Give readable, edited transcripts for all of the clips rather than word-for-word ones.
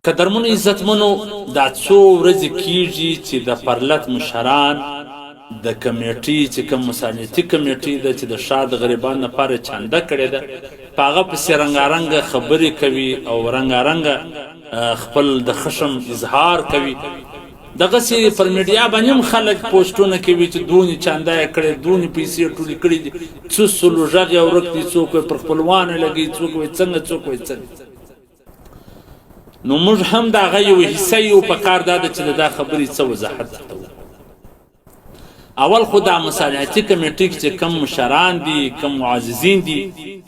قدرمنو عزتمنو، دا څو ورځې کیږي چې د پرلت مشران د کمیټې، چې کوم مصالحتي کمیټې ده چې د ښار د غریبانو لپاره چانده کړې ده، په هغه پسې رنګارنګ خبرې کوي او رنګارنګ خپل د خشم اظهار کوي. دغسې پر میډیا باندې هم خلک پوسټونه کوي چې دونې چانده یې کړې، دونې پیسې یې ټولې کړې دي، څه سلو غږ یې ورک دي، څوک یې پر خپلوانو لګوي، څوک وایي څنګه، څوک وایي څنګه. نو موږ هم د هغه یو حصه یو، په کار دا ده چې د دا خبرې څه وضاحت درته وکړو. اول خو دا مصالحتي کمیټې کې چې کم مشران دي، کم معززین دي،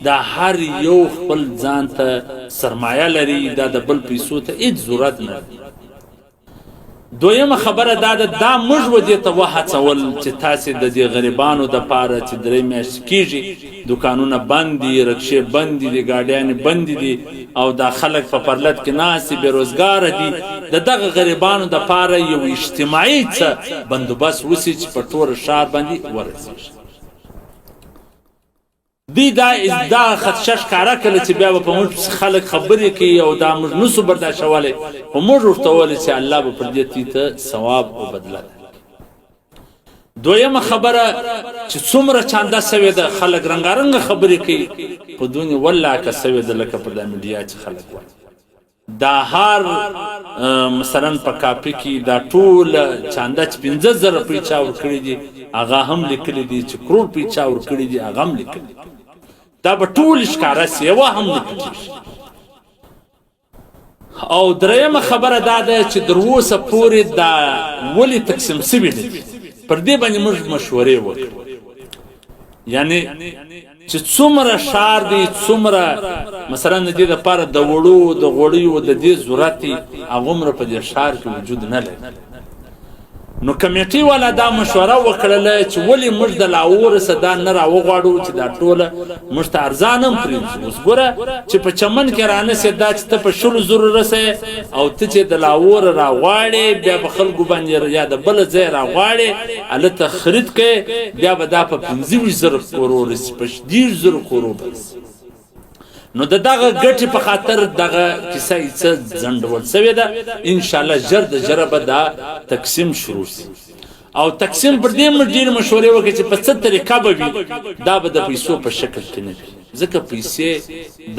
دا هر یو خپل ځان ته سرمایه لري، دا د بل پیسو ته هیڅ ضرورت نه لري. دویمه خبره دا ده، دا موږ و دې ته وهڅول چې تاسې د دې غریبانو دپاره چې 3 میاشتې کېږي دوکانونه بند دي، رکشې بندې دي، ګاډیانې بندې دي او دا خلک په پرلت کې ناست دي، بېروزګاره دي، د دغه غریبانو دپاره یو اجتماعي څه بندوبست وسي چې په ټول ښار باندې ورسېږي. دوی دا خدشه ښکاره کړله چې بیا به په موږ پسې خلک خبرې کوي او دا موږ نسو برداشتولی، خو موږ ورته وویل چې الله به پر دې دوی ته ثواب او بدله درکړي. دویمه خبره چې څومره چانده سوې ده، خلک رنګارنګ خبرې کوي، خو دونې والله که سوې ده لکه پر دا میډیا چې خلک وایي. دا هر مثلا په کاپي کې دا ټول چانده چې 5000 روپۍ چا ورکړي دي هغه هم لیکلي دي، چې کروړ روپۍ چا ورکړي دي هغه هم لیکلي دي. دا به ټول ښکاره سي، یوه هم نه پټېږي. او درېیمه خبره دا ده چې تر اوسه پورې دا ولې تقسیم سوي نه دي، پر دې باندې موږ مشورې وکړې. یعنی چې څومره ښار دی، څومره مثلا د دې لپاره د وړو د غوړیو د دې ضرورت دی، هغومره په دې ښار کې وجود نه لري. نو کمیټې والا دا مشوره وکړله چې ولې موږ د لاهور څخه دا نه راوغواړو چې دا ټوله موږ ته ارزان هم پرېږدي. اوس ګوره چې په چمن کې رانه سې، دا چې ته په 20 زرو رسې او ته چې د لاهور راغواړې بیا په خلکو باندې یا د بله ځای راغواړې هلته خرید کوې، بیا به دا په 25 زرو کورو رسي، په 30 زرو کورو به رسي. نو د دغه ګټې په خاطر دغه کیسه یې څه ځنډول سوې ده. انشاءالله ژر د ژره به دا تقسیم شروع سي. او تقسیم پر دې موږ ډېرې مشورې وکړې چې په څه طریقه به وي. دا به د پیسو په شکل کې نه وي، ځکه پیسې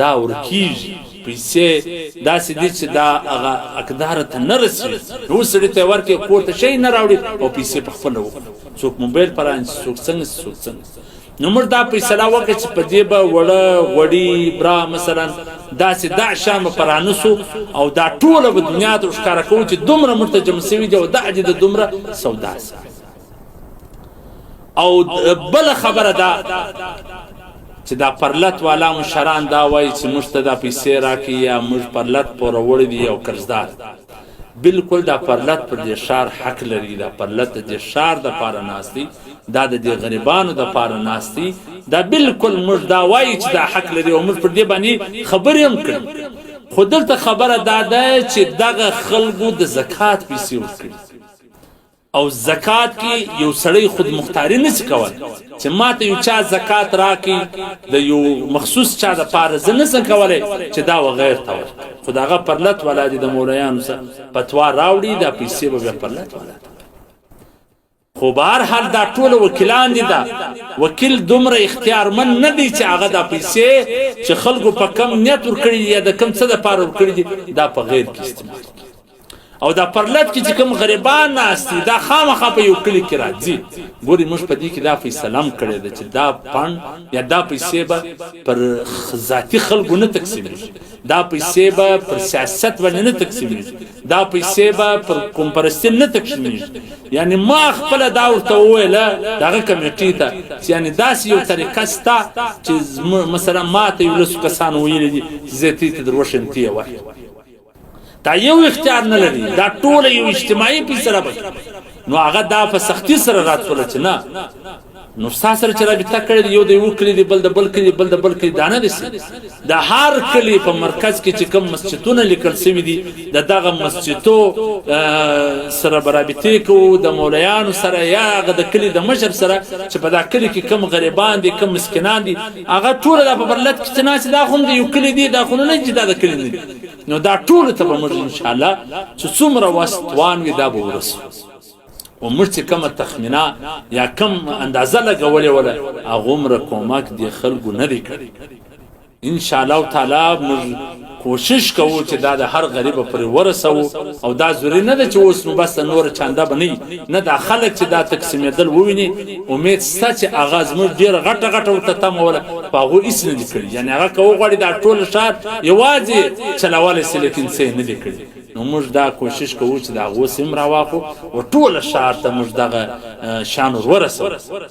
دا ورکیږي، پیسې داسې دي چې دا هغه اقدار ته نه رسېږي. نو اوس سړي ته یې ورکړې، کور ته شی نه راوړي او پیسې په خپله وخوري، څوک موبایل پرانیسي، څوک څنګه، څوک څنګه. نو موږ دا فیصله وکړه چې په دې به وړه غوړي برا مثلا داسې دا شیان به پرانیسو او دا ټوله به دنیا ته ښکاره کوو چې دومره موږ ته جمع سوي دي او دا دې د دومره سودا سوي. او بله خبره دا چې دا پرلت والا مشران دا وایي چې موږ ته دا پیسې راکړي یا موږ پرلت پوروړي دي او قرضدار. بالکل دا پرلت پر دې ښار حق لري، دا پرلت د دې ښار دپاره ناست دی، دا د دې غریبانو دپاره ناست دی. دا بالکل موږ دا وایي چې دا حق لري او موږ پر دې باندې خبرې هم کړي. خو دلته خبره دا ده چې دغه خلکو د زکات پیسې ورکړي او زکات کې یو سړی خود مختاری نسی کول چې ماته یو چا زکات راکړي د یو مخصوص چا د پاره، زه نسم کولی چې دا وغیر ته ورکړم. خو د هغه پرلت والا دي د مولایانو څخه فتوا راوړي، دا پیسې به بیا پرلت والا ته. خو بهر حال دا ټول وکیلان دي، دا وکیل دومره اختیارمن نه دی چې هغه دا پیسې چې خلکو په کم نیت ورکړي دي یا د کم څه دپاره ورکړي دي دا په غیر کې استعمال کړي. او دا پرلت کې چې کوم غریبان ناست دي دا خامخا په یو کلي کې راځي. ګوري موږ په دې کې دا فیصله هم کړې ده چې دا فنډ یا دا پیسې به پر ذاتي خلکو نه تقسیمېږي، دا پیسې به پر سیاست باندې نه تقسیمېږي، دا پیسې به پر قوم پرستي نه تقسیمېږي. یعنی ما خپله دا ورته وویله دغه کمیټې ته چې یعنی داسې یو طریقه سته چې مثلا ما ته یو لسو کسانو ویلي دي چې زه تی ته در وښیم تی یې ورکړم. دا یو اختیار نه لري، دا ټوله یو اجتماعي فیصله به. نو هغه دا په سختی سره راتوله چې نه نو ستا سره چې رابطه کړې ده، یو د یوه کلي دی، بل د بل کلي، بل د بل کلي، دا نه دي. د هر کلي په مرکز کې چې کوم مسجدونه لیکل شوي دي، د دغه مسجدو سره به رابطې کوو، د مولیانو سره یا هغه د کلي د مشر سره چې په دا کلي کې کوم غریبان دي، کوم مسکینان دي، هغه ټوله دا په پرلت کې چې ناست دا خو هم د یو کلي دي، دا خو نه چې دا د کلي نه دي. نو دا ټولو ته به موږ انشاءالله چې څومره وس توان وي دا به ورسو. او موږ چې کومه تخمینه یا کوم اندازه لګولې وله، هغومره کومک دې خلکو نه دی کړی. ان شاء الله تعالی موږ کوشش کوو چې دا د هر غریب پورې ورسوو، او دا ضروري نه ده چې اوس نو بس نور چانده به نه وي، نه دا خلک چې دا تقسیمېدل وویني، امید شته چې هغه زموږ ډېره غټه غټه ورته تمه وله، په هغو هېڅ نه دي کړي. یعنې هغه که وغواړي دا ټول ښار یوازې چلولی شي، لیکن څه یې نه دي کړي. نو موږ دا کوشش کوو چې د هغو سیم راواخو او ټول ښار ته موږ دغه شان ور ورسوو.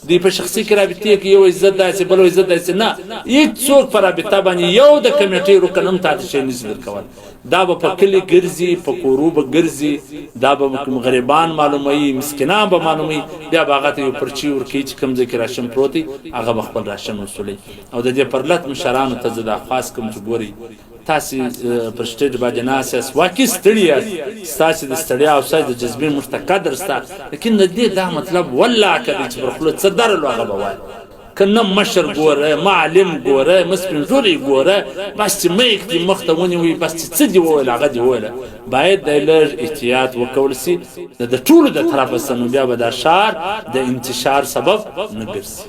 دوی په شخصي کې رابطې کې یو عزت داسې بل عزت داسې نه، هیڅوک په رابطه باندې یو د کمیټې رکن هم تاته شی نشي درکول. دا به په کلي ګرځي، په کورو به ګرځي، دا به کوم غریبان معلوموي، مسکینان به معلوموي، بیا به هغه ته یو پرچې ورکوي چې کوم ځای کې راشن پروت دی هغه به خپل راشن وصولوي. او د دې پرلت مشرانو ته زه دا خواست کوم چې ګورئ تاسې پر سټیج باندې ناست یاست، واقعي ستړي یاست، ستاسې د ستړیا او ستاسې د جذبې موږ ته قدر سته، لیکن د دې دا مطلب والله که دی چې پر خوله څه درلو هغه به وایي، که نه مشر ګوره، معلم ګوره، مه سپین ږیری ګوره، بس چې میک دې مخ ته ونیوي، بس چې څه دې وویل هغه دې وویله. باید د لږ احتیاط وکول سي د ټولو د طرفه څخه، نو بیا به دا ښار د انتشار سبب نه ګرځي.